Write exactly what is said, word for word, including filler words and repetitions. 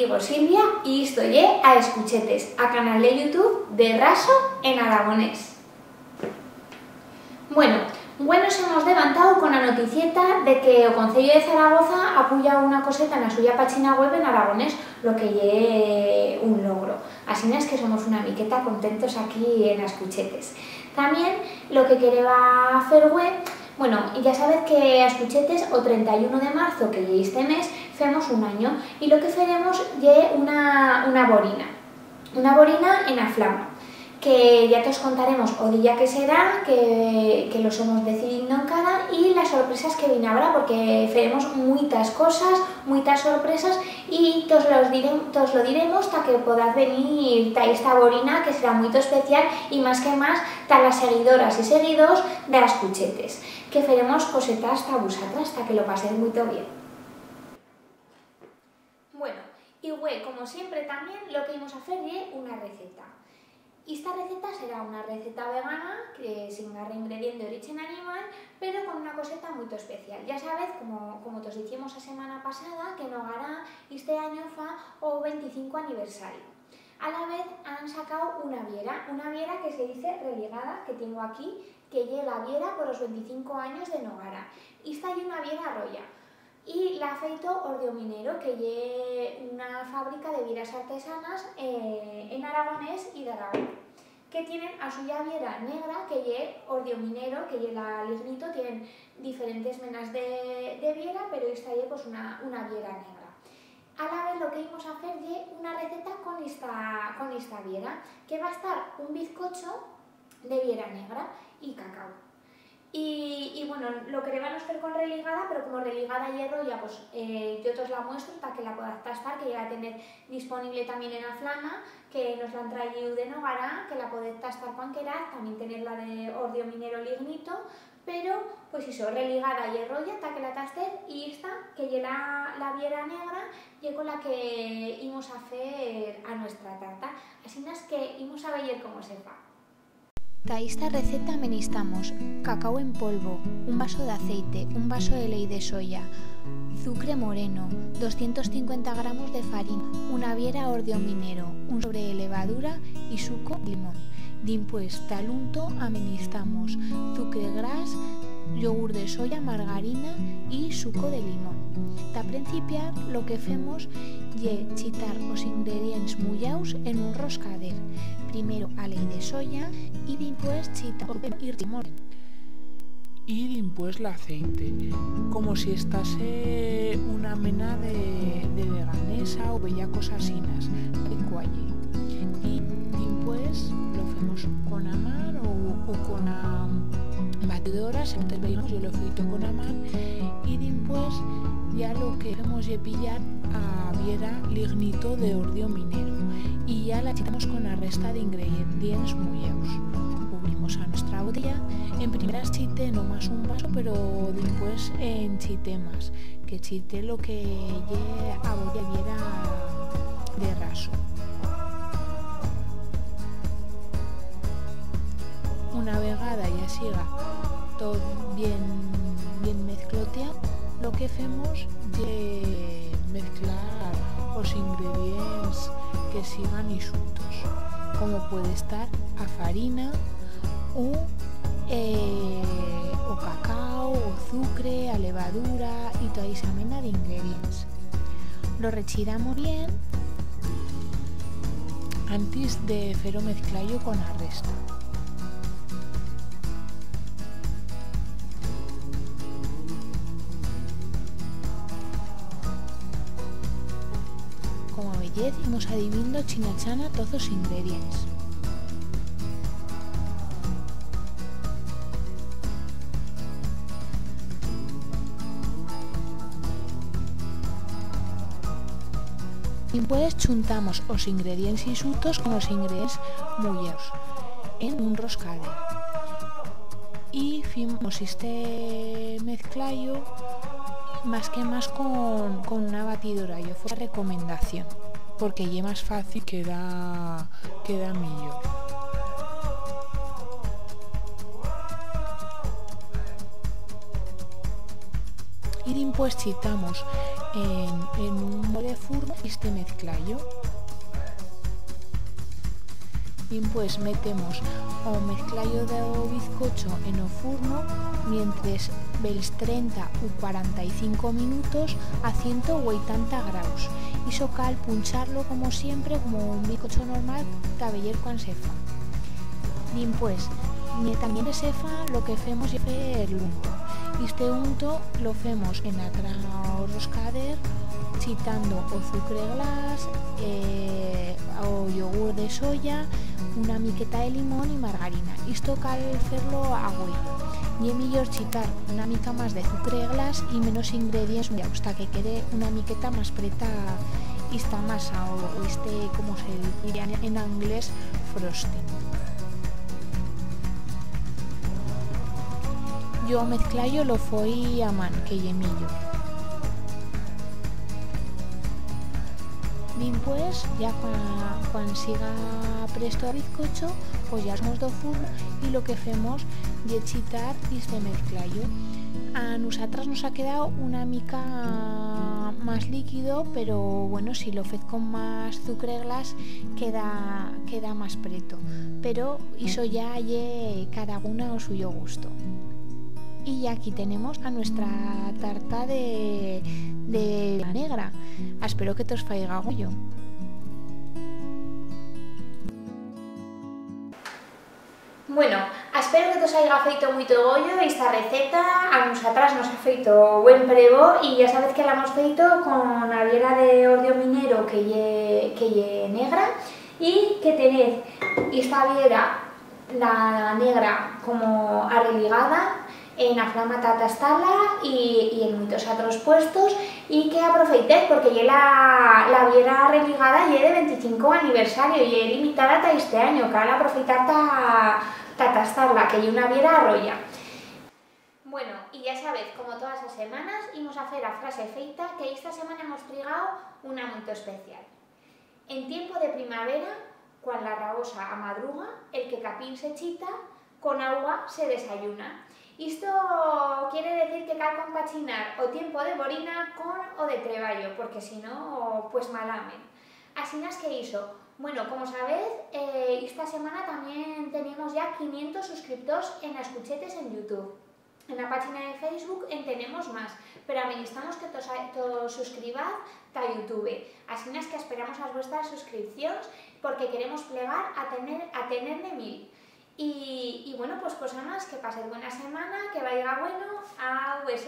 Soy Silvia y isto ye A Escuchetes, a canal de YouTube de Raso en aragonés. Bueno, hue nos hemos levantau con a noticieta de que o Concello de Zaragoza ha puyau una coseta en a suya pachina web en aragonés, lo que ye un logro. Asinas que somos una miqueta contentos aquí en A Escuchetes. Tamién lo que quereba fer hue, bueno, ya sabez que A Escuchetes o trenta y uno de marzo, que ye este mes, femos un anyo, y lo que feremos ye una, una borina. Una borina en a flama, que ya tos contaremos o día que será, que, que lo somos decidindo encara, y las sorpresas que vin habrá, porque feremos muitas cosas, muitas sorpresas, y tos los direm-, tos lo diremos ta que podaz venir ta esta borina, que será muito especial, y más que más ta las seguidoras y seguidors d'A Escuchetes, que feremos cosetas ta vusatras, ta que lo pasez muito bien. Bueno, y hue, como siempre, tamién lo que imos a fer ye una receta. Ista receta será una receta vegana, que sin garra ingredient d'origen animal, pero con una coseta muito especial. Ya sabez, como, como tos diciemos a semana pasada, que Nogará este anyo fa o venticinco aniversario. Alavez han sacau una biera, una biera que se dice Religada, que tiengo aquí, que ye la biera por os venticinco anyos de Nogará. Ista ye una biera roya. Y l'ha feito Ordio Minero, que ye una fabrica de bieras artesanas, eh, en aragonés y d'Aragón, que tienen a suya biera negra, que ye Ordio Minero, que ye la lignito, tienen diferentes menas de, de biera, pero esta ye, pues, una, una biera negra. Alavez lo que imos a fer ye una receta con ista, con ista biera, que va a estar un bizcocho de biera negra y cacau. Y, y, bueno, lo querebanos fer con religada, pero como religada ye roya, pues, eh, yo tos la muestro ta que la podaz tastar, que ya la tenez disponible tamién en a flama, que nos l'han trayiu de Nogará, que la podez tastar cuan queraz, tamién tenez la de Ordio Minero lignito, pero, pues, ixo, religada ye roya, ta que la tastez, y esta, que ye la, la biera negra, ye con la que imos a fer a nuestra tarta. Asinas que imos a veyer cómo se fa. Ta ista receta menistamos cacau en polvo, un vaso d'aceite, un vaso de leit de soya, zucre moreno, doscientos cincuenta gramos de farina, una biera Ordio Minero, un sobre de levadura y suco de limón. Dimpués, ta'l unto amenistamos zucre gras, yogur de soya, margarina y suco de limón. Ta prencipiar, lo que femos ye chitar os ingredients mullaus en un roscader. Primero a leit de soya y dimpués chitar o limón y dimpués l'aceite, como si estase una mena de, de veganesa o bella cosa asinas, y cuaye. Y dimpués lo femos con a man o, o con a batidora, según te vegamos, yo lo he feito con a man, y dimpués ya lo que hemos ye pillar a biera lignito de Ordio Minero, y ya la chitamos con a resta d'ingredients mullaus. Ubrimos a nuestra botella, en primeras chité nomás un vaso, pero dimpués en chité más, que chité lo que ye a botella biera de raso. Una vegada ya siga tot bien, bien mezclotiau, lo que femos ye mezclar os ingredients que sigan ixuntos, como puede estar a farina u, eh, o cacau, o zucre, a levadura y toda ixa mena d'ingredients. Lo rechiramos bien antis de fer-o mezclallo con a resta. Como veyez, imos adivindo china chana toz os ingredients. Dimpués chuntamos os ingredients ixutos con os ingredients mullaus en un roscader. Y femos este mezclallo más que más con, con una batidora, yo fue recomendación, porque ye más fácil, queda, queda millor. Y dimpués chitamos en, en un bol de furno iste mezclallo. Dimpués metemos o mezclallo d'o bizcocho en o furno mientres bels trenta u cuaranta y cinco minutos a ciento ueitanta graus. Ixo cal puncharlo como siempre, como un bizcocho normal, ta veyer cuán se fa. Dimpués, mientras se fa, lo que femos ye fer l'unto. Iste unto lo femos en atra roscader, chitando o zucre glas, eh, o yogur de soya, una miqueta de limón y margarina. Isto cal fer-lo agüeyo. Ye millor chitar una mica mas de zucre glas y menos ingredients, hasta que quede una miqueta mas preta ista masa o, o este, como se diría en, en anglés, frosting. Yo o mezclallo lo foi a man, que ye millor. Dimpués, ya cua-, cuan siga presto o bizcocho, pos ya lo sacamos d'o furno y lo que femos ye chitar iste mezclallo. A nusatras nos ha quedau una mica mas liquido, pero, bueno, si lo fez con mas zucre glas, queda, queda mas preto. Pero ixo ya ye cada una o suyo gusto. Y aquí tenemos a nuestra tarta de, de negra. Espero que tos faiga goyo. Bueno, espero que tos haiga feito muito goyo esta receta. A nusatras nos ha feito buen prebo y ya sabez que la hemos feito con a biera de Ordio Minero, que ye, que ye negra, y que tenez esta biera, la negra, como arreligada en a flama ta tastar-la y, y en muitos atros puestos, y que aprofeitez, porque ye la, la biera arreligada ye de venticinco aniversario, ye limitada ta este anyo, cal aprofeitar ta, ta tastar-la, que ye una biera arroya. Bueno, y ya sabez, como todas as semanas, imos a fer a frase feita, que esta semana hemos trigau una muito especial. En tiempo de primavera, cuan la rabosa amadruga, el que capín se chita, con auga se desayuna. Isto quiere decir que cal compachinar o tiempo de borina con o de treballo, porque si no, pues malament. Asinas que ixo. Bueno, como sabez, eh, esta semana tamién tenemos ya quinientos suscriptors en Escuchetes en YouTube. En a pachina de Facebook en tenemos mas, pero amenistamos que tos, tos suscribaz ta YouTube. Asinas que esperamos as vuestras suscripcions porque queremos plegar a tener, a tener-ne mil. Y, y bueno, pues cosa mas, que pasez buena semana, que vaiga bueno, a U S.